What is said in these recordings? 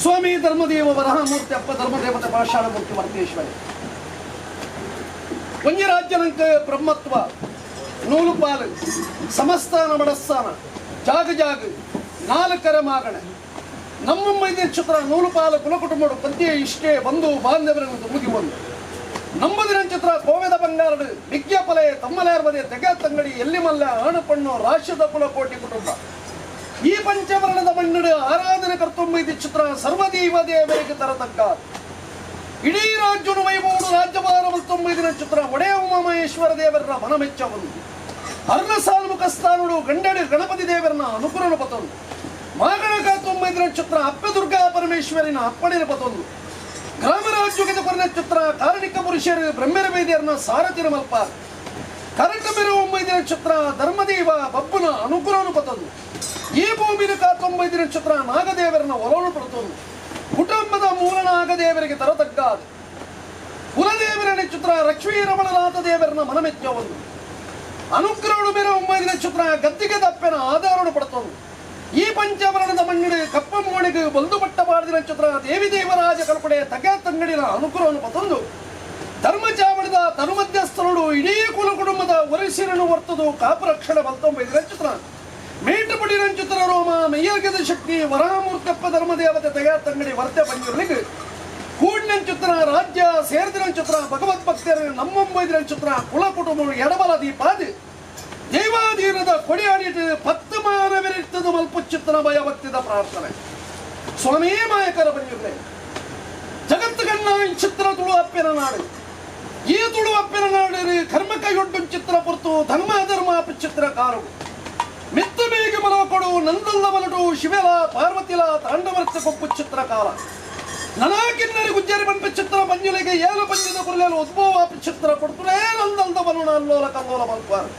ಸ್ವಾಮಿ ಧರ್ಮದೇವ ವರಹಮೂರ್ತಿ ಅಪ್ಪ ಧರ್ಮದೇವತೆ ಪಾಷಾಣಮೂರ್ತಿ ಮರ್ತೇಶ್ವರಿ. ಒಂಜಿ ರಾಜ್ಯನಂಕ ಬ್ರಹ್ಮತ್ವ ನೂಲುಪಾಲು ಸಮಸ್ಥಾನ ಮಡಸ್ಥಾನ ಜಾಗ ಜಾಗ ನಾಲ್ಕರ ಮಾಗಣೆ ನಮ್ಮ ಮೈದಿನ ಚಿತ್ರ ನೂಲುಪಾಲು ಕುಲಕುಟುಂಬಡು ಪದ್ಯ ಇಷ್ಟೇ ಬಂಧು ಬಾಂಧವರನ್ನು ತುಮುಗಿ ಒಂದು ನಂಬದಿನ ಚಿತ್ರ ಕೋವೆದ ಬಂಗಾರಡು ವಿಜ್ಞಾಪಲೆ ತಮ್ಮಲೇರ್ಬದೆ ತೆಗ ತಂಗಡಿ ಎಲ್ಲಿಮಲ್ಲ ಆಣುಪಣ್ಣು ರಾಷ್ಟ್ರದ ಕುಲಕೋಟಿ ಕುಟುಂಬ ಈ ಪಂಚವರ್ಣದ ಮಣ್ಣಡು ಆರಾಧನೆ ಕರ್ತೊಂಬೈದಿ ಚಿತ್ರ ಸರ್ವದೈವ ದೇವರಿಗೆ ತರತಕ್ಕ ಇಡೀ ರಾಜ್ಯನು ವೈಭವಡು ರಾಜ್ಯಭಾರ ತೊಂಬೈದಿನ ಚಿತ್ರ ಒಡೆಯ ಉಮಾಮಹೇಶ್ವರ ದೇವರ ಮನಮೆಚ್ಚವನು ಅರ್ಣಸಾಲ್ಮುಖ ಸ್ಥಾನುಡು ಗಂಡಡಿ ಗಣಪತಿ ದೇವರನ ಅನುಕೂಲನು ಪತೊಂದು ಮಾಗಣಕ ತೊಂಬೈದಿನ ಚಿತ್ರ ಅಪ್ಪೆ ದುರ್ಗಾ ಪರಮೇಶ್ವರಿನ ಅಪ್ಪಣಿನ ಪತೊಂದು ಗ್ರಾಮರಾಜ್ಯಕ್ಕೆ ಕೊರನ ಚಿತ್ರ ಕಾರಣಿಕ ಪುರುಷರು ಬ್ರಹ್ಮರ ವೇದಿಯರನ್ನ ಸಾರಥಿನ ಮಲ್ಪ ಕರಕ ಮೆರು ಒಂಬೈದಿನ ಚಿತ್ರ ಧರ್ಮದೇವ ಬಬ್ಬುನ ಅನುಕೂಲನು ಪತೊಂದು ಈ ಭೂಮಿನ ಕಾತೊಂಬೈದಿನ ಚಿತ್ರ ನಾಗದೇವರನ್ನ ಒಲವನು ಪಡ್ತೊಂದು ಕುಟುಂಬದ ಮೂಲ ನಾಗದೇವರಿಗೆ ತರತಗ್ಗಾದು ಕುಲದೇವರ ಚಿತ್ರ ಲಕ್ಷ್ಮೀ ರಮಣನಾಥ ದೇವರನ್ನ ಮನಮೆಚ್ಚ ಒಂದು ಅನುಗ್ರಹಡು ಮೇರೆ ಒಂಬೈದಿನ ಚಿತ್ರ ಗದ್ದಿಗೆ ದಪ್ಪೆನ ಆಧಾರನು ಪಡ್ತೊಂದು ಈ ಪಂಚವರ್ಣದ ಮಣ್ಣಿಡು ಕಪ್ಪ ಮೋಣಿಗೆ ಬಲ್ದು ಪಟ್ಟ ಮಾಡಿದ ಚಿತ್ರ ದೇವಿ ದೇವರಾಜ ಕಲ್ಪಡೆ ತಗ ತಂಗಡಿನ ಅನುಗ್ರಹವನ್ನು ಪತೊಂದು ಧರ್ಮಚಾವಣಿದ ತನುಮಧ್ಯಸ್ಥರುಡು ಇಡೀ ಕುಲ ಕುಟುಂಬದ ಒರಿಸಿರನು ವರ್ತದು ಕಾಪು ರಕ್ಷಣೆ ಬಲ್ತೊಂಬೈದಿನ ಚಿತ್ರ ಮೇಟುಪಡಿ ಚಿತ್ರ ರೋಮ ಮೆಯ್ಯರ್ಗದ ಶಕ್ತಿ ವರಹಮೂರ್ತಪ್ಪ ಧರ್ಮದೇವತೆ ತಗ ತಂಗಡಿ ವರ್ತೆ ಬಂದಿರಲಿಕ್ಕೆ ಕೂಡಿನ ಚಿತ್ರ ರಾಜ್ಯ ಸೇರಿದಿನ ಚಿತ್ರ ಭಗವತ್ ಭಕ್ತರ ನಮ್ಮೊಂಬೈದಿನ ಚಿತ್ರ ಕುಲ ಕುಟುಂಬ ಎಡಬಲ ದೀಪಾದಿ ದೈವಾಧೀನದ ಕೊಡಿಯಾಡಿಟ್ಟು ಪತ್ತು ಮಾನವರಿರ್ತದ ಮಲ್ಪ ಚಿತ್ರ ಭಯಭಕ್ತಿದ ಪ್ರಾರ್ಥನೆ. ಸ್ವಾಮಿ ಮಾಯಕರ ಬಂದಿರಲಿ ಜಗತ್ತು ಕಣ್ಣ ಚಿತ್ರ ತುಳು ಅಪ್ಪಿನ ನಾಡು. ಈ ತುಳು ಅಪ್ಪಿನ ನಾಡು ಕರ್ಮ ಕೈಯೊಡ್ಡು ಚಿತ್ರ ಪುರ್ತು ಧರ್ಮ ಧರ್ಮ ಚಿತ್ರ ಕಾರು ಮಿತ್ತ ಮೇಗೆ ಮಲವಕೊಡು ನಂದಲ್ಲ ಮಲಟು ಶಿವೆಲ ಪಾರ್ವತಿಲ ತಾಂಡವರ್ತ ಕೊಪ್ಪು ಚಿತ್ರಕಾರ ನನಕಿನ್ನರಿ ಗುಜ್ಜರಿ ಬಂಪಿ ಚಿತ್ರ ಪಂಜುಲೆಗೆ ಏಳು ಪಂಜದ ಕುರ್ಲೇಲು ಉದ್ಭವ ಚಿತ್ರ ಕೊಡ್ತುಲೇ ನಂದಲ್ದ ಬಲುಣ ಅಲ್ಲೋಲ ಕಲ್ಲೋಲ ಮಲ್ಪಾರ್.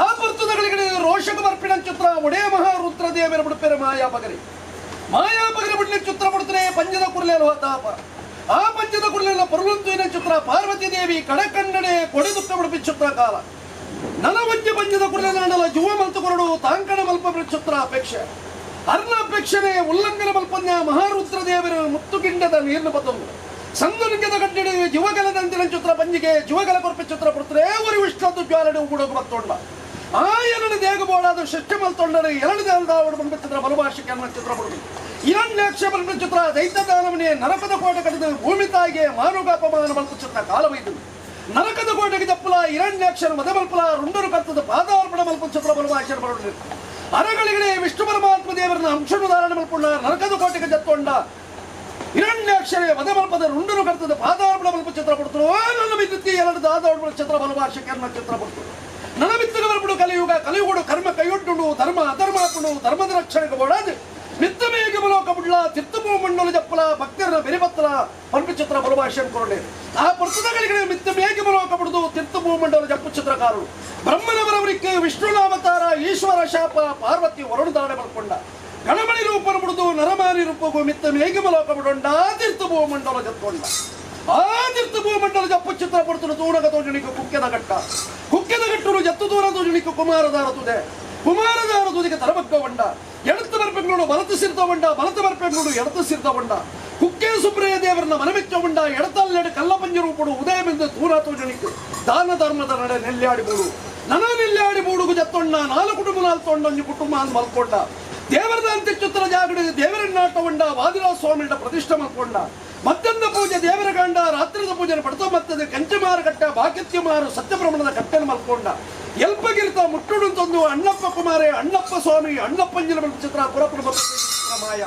ಆ ಪರ್ತುದಗಳಿಗೆ ರೋಷಕ ಬರ್ಪಿನ ಚಿತ್ರ ಒಡೇ ಮಹಾರುದ್ರ ದೇವರ ಬಿಡುಪೆರೆ ಮಾಯಾ ಪಗರಿ ಮಾಯಾ ಪಗರಿ ಬಿಡ್ಲಿ ಚಿತ್ರ ಬಿಡ್ತಾರೆ ಪಂಜದ ಕುರ್ಲೇಲು ಹತಾಪ. ಆ ಪಂಜದ ಕುರ್ಲೇಲ ಪರುಲಂತುವಿನ ಚಿತ್ರ ಪಾರ್ವತಿ ದೇವಿ ಕಡಕನ್ನಡೆ ಕೊಡಿದುಕ್ಕ ಬಿಡುಪಿ ಚಿತ್ರಕಾಲ ನನವಂಜ ಪಂಜದ ಕುರ್ಲೇನಾಡಲ ಜುವ ಮಲ್ತು ಕೊರಡು ತಾಂಕಣ ಮಲ್ಪ ಚಿತ್ರ ಅಪೇಕ್ಷೆ ಅರ್ಣಾಪೇಕ್ಷಣೆ ಉಲ್ಲಂಘನ ಮಲ್ಪನ್ಯ ಮಹಾರುದ್ರ ದೇವರ ಮುತ್ತುಗಿಂಡದ ನೀರ್ನ ಬತ್ತೊಂದು ಸಂದುಲಿಂಗದ ಕಡ್ಡಿಡು ಜೀವಗಲದಂತಿನ ಚಿತ್ರ ಪಂಜಿಗೆ ಜೀವಗಲ ಕೊರ್ಪಿ ಚಿತ್ರ ಪಡ್ತಾರೆ ಒರಿ ವಿಷ್ಣು ಜ್ವಾಲಡೆ ಉಗುಡೋಗು ಬತ್ತೊಂಡ ಆ ಎರಡು ದೇಗಬೋಡಾದ ಸೃಷ್ಟಿ ಮಲ್ತೊಂಡರೆ ಎರಡು ದೇವದಾವಡು ಬಂದ ಚಿತ್ರ ಬಲಭಾಷೆಗೆ ಅನ್ನ ಚಿತ್ರ ಪಡುದು ಹಿರಣ್ಯಾಕ್ಷ ಬಂದ ಚಿತ್ರ ದೈತ್ಯ ದಾನವನೇ ನರಕದ ಕೋಟೆ ಕಡಿದು ಭೂಮಿ ತಾಯಿಗೆ ಮಾನುಗ ಅಪಮಾನ ಮಲ್ತು ಚಿತ್ರ ಕಾಲವೈದು ನರಕದ ಕೋಟೆಗೆ ಜಪ್ಪಲ ಹಿರಣ್ಯಾಕ್ಷರ ಮದಮಲ್ಪಲ ರುಂಡರು ಕರ್ತದ ಪಾದಾರ್ಪಣ ಮಲ್ಪ ಚಿತ್ರ ಬಲಭಾಷೆ ಬರುಡು ಅರಗಳಿಗೆ ವಿಷ್ಣು ಪರಮಾತ್ಮ ದೇವರನ್ನ ಅಂಶನು ಧಾರಣೆ ಮಲ್ಪುಂಡ ನರಕದ ಕೋಟೆಗೆ ಜತ್ತೊಂಡ ಹಿರಣ್ಯಾಕ್ಷರೇ ಮದಮಲ್ಪದ ರುಂಡರು ಕರ್ತದ ಪಾದಾರ್ಪಣ ಮಲ್ಪ ಚಿತ್ರ ಪಡ್ತರು ನನ್ನ ವಿದ್ಯುತ್ ಎರಡು ದಾದಾರ್ಪಣ ಚಿತ್ರ ಬಲಭಾಷೆಗೆ ಅನ್ನ ಚಿತ್ರ ಪಡ್ತರು ನನ್ನ ಮಿತ್ರಗ ಬರ್ಪುಡು ಕಲಿಯುಗ ಕಲಿಯುಗಡು ಕರ್ಮ ಕೈಯೊಡ್ಡುಂಡು ಧರ್ಮ ಅಧರ್ಮಾಪುಡು ಧರ್ಮದ ರಕ್ಷಣೆಗೆ ಬೋಡಾದು ಮಿತ್ತ ಮೇಗೆ ಬಲೋಕ ಬುಡ್ಲ ತಿತ್ತು ಮಂಡಲ ಜಪ್ಪಲ ಭಕ್ತರ ಬೆರಿಬತ್ತಲ ಪಂಪಿ ಚಿತ್ರ ಬಲಭಾಷೆ ಕೊರಡೆ ಆ ಪರ್ತುದಗಳಿಗೆ ಮಿತ್ತ ಮೇಗೆ ಬಲೋಕ ಬಿಡುದು ತಿತ್ತು ಭೂಮಂಡಲ ಜಪ್ಪು ಚಿತ್ರಕಾರರು ಬ್ರಹ್ಮನವರವರಿಗೆ ವಿಷ್ಣುನಾವತಾರ ಈಶ್ವರ ಶಾಪ ಪಾರ್ವತಿ ವರುಣದಾಣೆ ಬರ್ಕೊಂಡ ಗಣಮಣಿ ರೂಪನು ಬಿಡುದು ನರಮಾನಿ ರೂಪಗೂ ಮಿತ್ತ ಮೇಗೆ ಬಲೋಕ ಬಿಡೊಂಡ ತೀರ್ಥ ಭೂಮಂಡಲ ಜತ್ತೊಂಡ ಆ ತೀರ್ಥ ಭೂಮಂಡಲ ಜಪ್ಪು ಚಿತ್ರ ಪಡ್ತುನು ತೂಣಗ ತೋಜಣಿಕ ಕುಕ್ಕೆದ ಗಟ್ಟ ಕುಕ್ಕೆದ ಗಟ್ಟುನು ಜತ್ತು ದೂರ ತೋಜಣಿಕ ಕುಮಾರದಾರ ತುದೆ ಕುಮಾರದಾರ ತುದಿಗೆ ತರಬಕ್ಕ ಬಂಡ ಎಡத்து ಬರ್ಪೆಂಗ್ಳೋಡು ಬಲತು ಸಿರ್ತ ಬಂಡ ಬಲತು ಬರ್ಪೆಂಗ್ಳೋಡು ಎಡತು ಸಿರ್ತ ಬಂಡ ಕುಕ್ಕೆ ಸುಬ್ರಯ ದೇವರನ್ನ ಮನಮೆಚ್ಚ ಬಂಡ ಎಡತಲ್ಲೆಡೆ ಕಲ್ಲಪಂಜ ರೂಪಡು ಉದಯವೆಂದು ತೂರ ತೋಜಣಿಕ್ ದಾನ ಧರ್ಮದ ನಡೆ ನೆಲ್ಲಾಡಿ ಬೂಡು ನನ ನೆಲ್ಲಾಡಿ ಬೂಡುಗು ಜತ್ತೊಂಡ ನಾಲ್ಕು ಕುಟುಂಬ ನಾಲ್ತೊಂಡೊಂಜಿ ಕುಟುಂಬ ಅಂದ್ ಮಲ್ಕೊಂಡ ದೇವರದ ಅಂತ್ಯಚಿತ್ರ ಜಾಗಡಿ ದೇವರನ್ನಾಟವಂಡ ವಾದಿರಾಜ ಸ್ವಾಮಿಡ ಪ್ರತಿಷ್ಠೆ ಮಲ್ಕೊಂಡ ಮತ್ತೊಂದು ಪೂಜೆ ದೇವರ ಗಂಡ ರಾತ್ರಿದ ಪೂಜೆ ಪಡ್ತೋ ಮತ್ತದ ಕಂಚಮಾರ ಕಟ್ಟ ಬಾಕಿತ್ಯಮಾರು ಸತ್ಯಭ್ರಮಣದ ಕಟ್ಟೆನ ಮಲ್ಕೊಂಡ ಎಲ್ಪಗಿರ್ತ ಮುಟ್ಟುಡು ತಂದು ಅಣ್ಣಪ್ಪ ಕುಮಾರೆ ಅಣ್ಣಪ್ಪ ಸ್ವಾಮಿ ಅಣ್ಣಪ್ಪಂಜಿನ ಚಿತ್ರ ಪುರಪುರ ಮಾಯ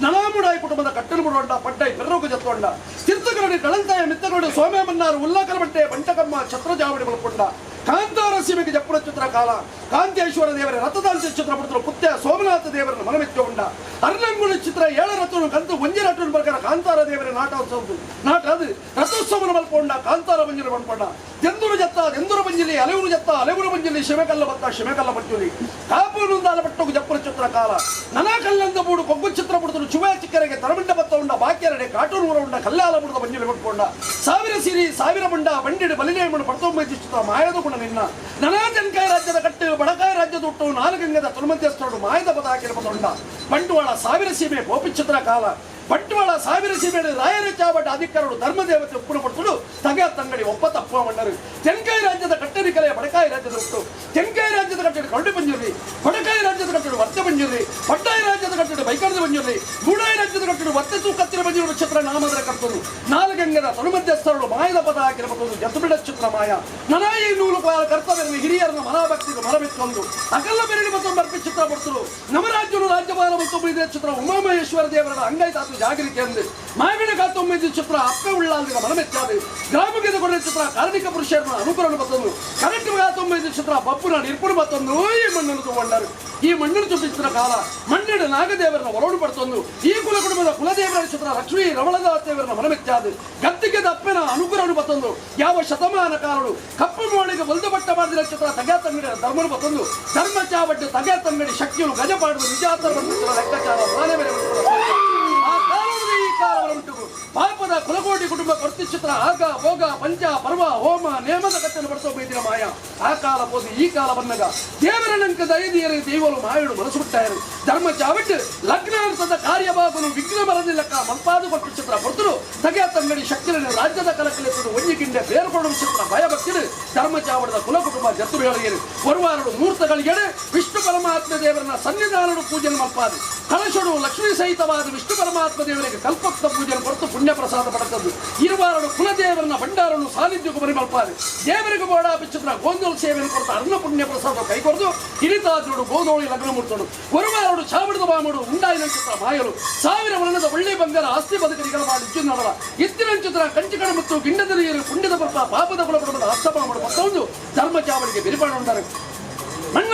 ನನಾಮುಡಾಯಿ ಕುಟುಂಬದ ಕಟ್ಟಲು ಮುಡೊಂಡ ಪಡ್ಡೈ ಪೆರ್ರೋಗು ಜತ್ತೊಂಡ ತೀರ್ಥಗರಡಿ ಕಳಂತಾಯ ಮಿತ್ತಗರಡಿ ಸೋಮೆ ಮನ್ನಾರು ಉಲ್ಲಾಕರ ಬಟ್ಟೆ ಬಂಟಕಮ್ಮ ಛತ್ರಜಾವಡಿ ಮಲ್ಕೊಂಡ ಕಾಂತಾರ ಸೀಮೆಗೆ ಜಪ್ಪುರ ಚಿತ್ರ ಕಾಲ ಕಾಂತೇಶ್ವರ ದೇವರ ರಥದಾಂತ ಚಿತ್ರ ಪಡ್ತರು ಪುತ್ಯ ಸೋಮನಾಥ ದೇವರನ್ನು ಮನಮೆಚ್ಚೊಂಡ ಅರ್ಣಂಗುಣ ಚಿತ್ರ ಏಳ ರಥನು ಕಂತು ಒಂಜಿ ರಥನು ಪ್ರಕಾರ ಕಾಂತಾರ ದೇವರ ನಾಟೋತ್ಸವ ನಾಟ ಅದು ರಥೋತ್ಸವನ ಮಲ್ಕೊಂಡ ಕಾಂತಾರ ಮಂಜಿನ ಮಲ್ಕೊಂಡ ದೆಂದೂರು ಜತ್ತ ದೆಂದೂರು ಮಂಜಿಲಿ ಅಲೆಯೂರು ಜತ್ತ ಅಲೆಯೂರು ಮಂಜಿಲಿ ಶಿಮೆಕಲ್ಲ ಬತ್ತ ಶಿಮೆಕಲ್ಲ ಮಂಜುಲಿ ಕಾಪುನುಂದಾಲ ಪಟ್ಟೋಗು ಜಪ್ಪುರ ಚಿತ್ರ ಕಾಲ ನನ ಕಲ್ಲಂದ ಬೂಡು ಕೊಗ್ಗು ಚಿತ್ರ ಪಡ್ತರು ಚುವೆ ಚಿಕ್ಕರೆಗೆ ತರಮಿಂಡ ಬತ್ತ ಉಂಡ ಬಾಕ್ಯರಡೆ ಕಾಟೂರು ಉಂಡ ಕಲ್ಲಾಲ ಬುಡದ ಮಂಜುಲಿ ಮಲ್ಕೊಂಡ ಸಾವಿರ ಸಿರಿ ಸಾವಿರ ಬಂಡ ಬಂಡಿಡು ಬಲಿನೇಮನು ಪಡ್ತೊಂಬೈತಿ ಚಿತ್ರ ಮಾಯದ ಗುಣ ನಿನ್ನ ನನಾ ತೆನ್ಕಾಯ ರಾಜ್ಯದ ಕಟ್ಟು ಬಡಕಾಯ ರಾಜ್ಯದ ಹುಟ್ಟು ನಾಲ್ಗಂಗದ ತುಳುಮಧ್ಯಸ್ಥರು ಮಾಯದ ಪದ ಹಾಕಿರ ಪದೊಂಡ ಬಂಡವಾಳ ಸಾವಿರ ಸೀಮೆ ಗೋಪಿಚಿತ್ರ ಕಾಲ ಬಂಟ್ವಾಳ ಸಾವಿರ ಸೀಮೆಡು ರಾಯರ ಚಾವಟ ಅಧಿಕಾರರು ಧರ್ಮದೇವತೆ ಒಪ್ಪುನ ಪಡ್ತುಡು ತಗ ತಂಗಡಿ ಒಪ್ಪ ತಪ್ಪು ಮಂಡರು. ತೆಂಕಾಯಿ ರಾಜ್ಯದ ಕಟ್ಟಡಿ ಕಲೆಯ ಬಡಕಾಯಿ ರಾಜ್ಯದ ಹುಟ್ಟು. ತೆಂಕಾಯಿ ರಾಜ್ಯದ ಕಟ್ಟಡಿ ಕರಡಿ ಪಂಜುರ್ಲಿ, ಬಡಕಾಯಿ ರಾಜ್ಯದ ಕಟ್ಟಡಿ ವರ್ತೆ ಪಂಜುರ್ಲಿ, ಪಟ್ಟಾಯಿ ರಾಜ್ಯದ ಕಟ್ಟಡಿ ಬೈಕರದ ಪಂಜುರ್ಲಿ, ಗೂಡಾಯಿ ರಾಜ್ಯದ ಕಟ್ಟಡಿ ವರ್ತೆ ತೂಕತ್ತಿನ ಪಂಜುರ್ಲಿ ನಕ್ಷತ್ರ ನಾಮದರ ಕರ್ತರು. ನಾಲ್ಗಂಗದ ತನುಮಧ್ಯಸ್ಥರು ಮಾಯದ ಪದ ಹಾಕಿರಬಹುದು ಜತುಬಿಡ ಚಿತ್ರ ಮಾಯ. ನನಾಯಿ ನೂಲು ಕರ್ತವ್ಯ ಹಿರಿಯರನ್ನ ಮನಭಕ್ತಿಗೆ ಮರಬಿತ್ತೊಂದು ಅಕಲ್ಲ ಬೆರಳಿ ಮತ್ತು ಬರ್ಪಿ ಚಿತ್ರ ಪಡ್ತರು. ನಮರಾಜ್ಯನು ರಾಜ್ಯಪಾಲ ಮತ್ತು ಚಿತ್ರ ಉಮಾಮಹೇಶ್ವರ ದೇವರ ಅಂಗೈತಾತು ಜಾಗೃತಿ ಅಂದು ಮಾವಿನ ಕಾತೊಮ್ಮಿದ ಚಿತ್ರ ಅಪ್ಪೆ ಉಳ್ಳಾಲ್ದಿನ ಮನಮೆಚ್ಚಾದು ಗ್ರಾಮಕ್ಕೆ ಕೊಡ ಚಿತ್ರ ಕಾರ್ಮಿಕ ಪುರುಷರನ್ನ ಅನುಕರಣ ಮತ್ತೊಂದು ಕರೆಕ್ಟ್ ಕಾತೊಮ್ಮಿದ ಚಿತ್ರ ಬಪ್ಪುನ ನಿರ್ಪುಣ ಮತ್ತೊಂದು ಈ ಮಣ್ಣನ್ನು ತಗೊಂಡರು. ಈ ಮಣ್ಣನ್ನು ಚಿತ್ರ ಕಾಲ ಮಣ್ಣಿಡ ನಾಗದೇವರನ್ನ ಒರಡು ಪಡ್ತೊಂದು ಈ ಕುಲ ಕುಟುಂಬದ ಕುಲದೇವರ ಚಿತ್ರ ಲಕ್ಷ್ಮೀ ರಮಣದಾಸ್ ದೇವರನ್ನ ಮನಮೆಚ್ಚಾದು ಗದ್ದಿಗೆ ದಪ್ಪೆನ ಅನುಕರಣ ಮತ್ತೊಂದು ಯಾವ ಶತಮಾನ ಕಾಲಡು ಕಪ್ಪು ಮೋಳಿಗೆ ಒಲ್ದು ಬಟ್ಟ ಮಾಡಿದ ಚಿತ್ರ ತಗ್ಯಾ ತಂಗಡಿ ಧರ್ಮನು ಮತ್ತೊಂದು ಧರ್ಮ ಚಾವಟ್ಟು ತಗ್ಯಾ ತಂಗಡಿ ಶಕ್ತಿಯು ಗಜಪಾಡುವ ನಿಜಾತರ ಲೆಕ್ಕಾಚಾರ ಮಾನೆ ಮೇಲೆ ಆ ಕಾಲದ ಈ ಕಾಲವರುಂಟು ಪಾಪದ ಕುಲಕೋಟಿ ಕುಟುಂಬ ಚಿತ್ರ ಆಗ ಭೋಗ ಪಂಚ ಪರ್ವ ಹೋಮ ನೇಮದ ಕಟ್ಟನ್ನು ಪಡಿಸೋ ಬೈದಿನ ಮಾಯ. ಆ ಕಾಲ ಪೋದು ಈ ಕಾಲ ಬಂದಾಗ ದೇವರ ನಂಕ ದಯದಿಯರು ದೈವಲು ಮಾಯಡು ಮನಸ್ಸು ಬಿಟ್ಟಾಯರು. ಧರ್ಮ ಚಾವಟ್ಟು ಲಗ್ನ ಅರ್ಥದ ಕಾರ್ಯಭಾಗನು ವಿಘ್ನ ಬರದಿಲ್ಲಕ್ಕ ಮಲ್ಪಾದು ಕೊಟ್ಟು ಚಿತ್ರ ಪಡ್ತರು ತಗೆಯ ತಂಗಡಿ ಶಕ್ತಿಯನ್ನು ರಾಜ್ಯದ ಕಲಕಲೆತ್ತದು ಒಂಜಿಗಿಂಡೆ ಬೇರ್ಕೊಡು ಚಿತ್ರ ಭಯಭಕ್ತಿರು ಧರ್ಮ ಚಾವಡದ ಕುಲ ಕುಟುಂಬ ಜತ್ತು ಹೇಳಿಯರು ಒರುವಾರಡು ಮೂರ್ತಗಳಿಗೆ ವಿಷ್ಣು ಪರಮಾತ್ಮ ದೇವರನ್ನ ಸನ್ನಿಧಾನಡು ಪೂಜೆ ಮಲ್ಪಾದು ಕಲಶಡು ಲಕ್ಷ್ಮೀ ಸಹಿತವಾದ ವಿಷ್ಣು ಪರಮಾತ್ಮ ದೇವರಿಗೆ ಕಲ್ಪಕ್ತ ಪೂಜೆ ಕೊರತು ಪುಣ್ಯ ಪ್ರಸಾದ ಪಡೆದದ್ದು. ಇರುವಾರಡು ಕುಲದೇವರನ್ನ ಭಂಡಾರನು ಸಾನ್ನಿಧ್ಯಕ್ಕೂ ಬರಿ ಮಲ್ಪಾದು ದೇವರಿಗೆ ಬೋಡ ಬಿಚ್ಚಿದ್ರ ಗೋಂದೋಳು ಸೇವೆಯನ್ನು ಕೊಡ್ತಾ ಅನ್ನ ಪುಣ್ಯ ಪ್ರಸಾದ ಕೈಕೊರೆದು ಕಿರಿತಾದ್ರುಡು ಗೋದೋಳಿ ಲಗ್ನ ಮುಡ್ತಡು ಒರುವಾರಡು ಚಾವಡದ ಬಾಮಡು ಉಂಡಾಯಿನ ಚಿತ್ರ ಮಾಯಲು ಸಾವಿರ ವರ್ಣದ ಒಳ್ಳೆ ಬಂಗಾರ ಆಸ್ತಿ ಬದುಕರಿಗಳ ಮಾಡಿ ನಡವ ಇತ್ತಿನ ಚಿತ್ರ ಕಂಚಿಕಣ ಮತ್ತು ಗಿಂಡದ ನೀರು ಪುಣ್ಯದ ಪರ್ಪ ಪಾಪದ ಕುಲ ಕುಟುಂಬದ ಅಸ್ತಮಾಮಡು ಮತ್ತೊಂದು ಧರ್ಮ ಚಾವಡಿಗೆ ಬಿರಿಪಾಣ ಉಂಡರು. ಮಣ್ಣ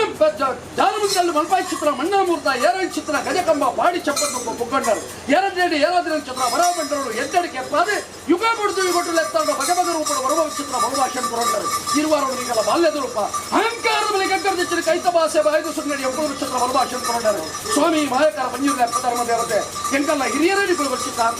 ಜಾಲಮುಂದಲ್ಲಿ ಮಲ್ಪಾಯಿ ಚಿತ್ರ ಮಣ್ಣಾಮೂರ್ತ ಏರೈ ಚಿತ್ರ ಗಜಕಂಬ ಪಾಡಿ ಚಪ್ಪನ್ನು ಪುಕ್ಕಂಡರು ಎರಡೆರಡು ಏರಾದಿನ ಚಿತ್ರ ಬರಬಂಡರು ಎದ್ದಡಿ ಕೆಪ್ಪಾದೆ ಯುಗ ಬಡ್ದು ಯುಗಟು ಲೆತ್ತಾಡ ಬಗೆ ಬಗೆ ರೂಪದ ಬರುವ ಚಿತ್ರ ಬಹುಭಾಷೆ ಪುರಂಡರು. ಇರುವಾರು ಈಗಲ ಬಾಲ್ಯದ ರೂಪ ಅಹಂಕಾರದ ಮೇಲೆ ಗಗ್ಗರ ಕೈತ ಭಾಷೆ ಬಾಯ್ದು ಸುನ್ನಡಿ ಎಂಬುದು ಚಿತ್ರ ಬಲಭಾಷೆ ಪುರಂಡರು. ಸ್ವಾಮಿ ಮಾಯಕರ ಮಂಜೂರ ಧರ್ಮ ದೇವತೆ ಎಂಕಲ್ಲ ಹಿರಿಯರಲ್ಲಿ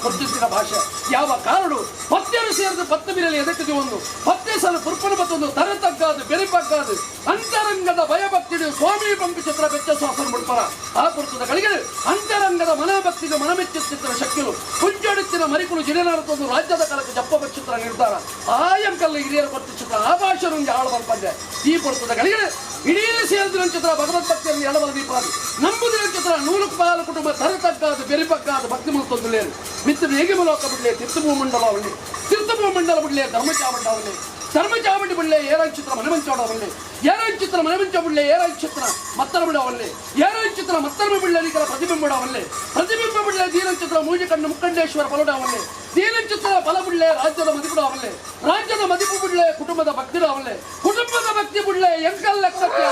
ಕೊಡ್ತಿದ್ದ ಭಾಷೆ ಯಾವ ಕಾರಡು ಪತ್ತೆಯರು ಸೇರಿದ ಪತ್ತು ಬಿರಲಿ ಎದಕ್ಕಿದೆ ಒಂದು ಪತ್ತೆ ಸಲ ಪುರ್ಪನ ಮತ್ತೊಂದು ತರ ತಗ್ಗಾದು ಬೆರಿಪಗ್ಗಾದು ಅಂತರಂಗದ ಭಯಭಕ್ತಿಡು ಸ್ವಾಮಿ ಪಂಪಿ ಚಿತ್ರ ಬೆಚ್ಚ ಶ್ವಾಸನ ಮುಡ್ಪರ ಆ ಪುರ್ತದ ಗಳಿಗೆ ಅಂತರಂಗದ ಮನಭಕ್ತಿಗೆ ಮನಮೆಚ್ಚುತ್ತಿದ್ದ ಶಕ್ತಿಲು ಕುಂಜಡಿತ್ತಿನ ಮರಿಕುಲು ಜಿಡನಾರತೊಂದು ರಾಜ್ಯದ ಕಾಲಕ್ಕೆ ಜಪ್ಪ ಚಿತ್ರ ನಿರ್ಧಾರ ಆಯಂಕಲ್ಲ ಹಿರಿಯರ ಕೊಟ್ಟು ಚಿತ್ರ ಆ ಭಾಷೆ ಆಳು ಬರ್ಪಂದೆ ಈ ಪುರ್ತದ ಗಳಿಗೆ ಇಡೀ ಸೇರಿದ ಚಿತ್ರ ಭಗವದ್ ಭಕ್ತಿಯನ್ನು ಎಳಬಲ ದೀಪಾದಿ ನಂಬುದಿನ ಚಿತ್ರ ನೂಲುಕು ಪಾಲು ಕುಟುಂಬ ತರ ತಗ್ಗಾದು ಬೆರಿಪಗ್ಗಾದು ಭಕ್ತಿ ಮುಲ್ತೊಂದುಲೇರು ಮಿತ್ರ ಏಗಿಮಲೋಕ ಬಿಡ್ಲೆ ತಿರ್ತಭೂ ಮಂಡಲ ಅವಲ್ಲಿ ತಿರ್ತಭೂ ಮಂಡಲ ಬಿಡ್ಲೆ ಧರ್ಮಚಾವಂಡ ಅವಲ್ಲಿ ಧರ್ಮಚಾವಡಿ ಬಿಡ್ಲೆ ಏರಾಯಿ ಚಿತ್ರ ಮನಮಂಚೋಡವಲ್ಲಿ ಏರಾಯಿ ಚಿತ್ರ ಮನಮಂಚ ಬಿಡ್ಲೆ ಏರಾಯಿ ಚಿತ್ರ ಮತ್ತರ ಬಿಡವಲ್ಲಿ ಏರಾಯಿ ಚಿತ್ರ ಮತ್ತರ ಬಿಡ್ಲೆ ನಿಕಲ ಪ್ರತಿಬಿಂಬಡವಲ್ಲಿ ಪ್ರತಿಬಿಂಬ ಬಿಡ್ಲೆ ದೀನಚಿತ್ರ ಮೂಜಿ ಕಣ್ಣು ಮುಕ್ಕಂಡೇಶ್ವರ ಫಲಡವಲ್ಲಿ ದೀನಚಿತ್ರ ಫಲ ಬಿಡ್ಲೆ ರಾಜ್ಯದ ಮದಿಪುಡವಲ್ಲಿ ರಾಜ್ಯದ ಮದಿಪು ಬಿಡ್ಲೆ ಕುಟುಂಬದ ಭಕ್ತಿಡವಲ್ಲಿ ಕುಟುಂಬದ ಭಕ್ತಿ ಬಿಡ್ಲೆ ಎಂಕಲ್ ಲೆಕ್ಕಕ್ಕೆ.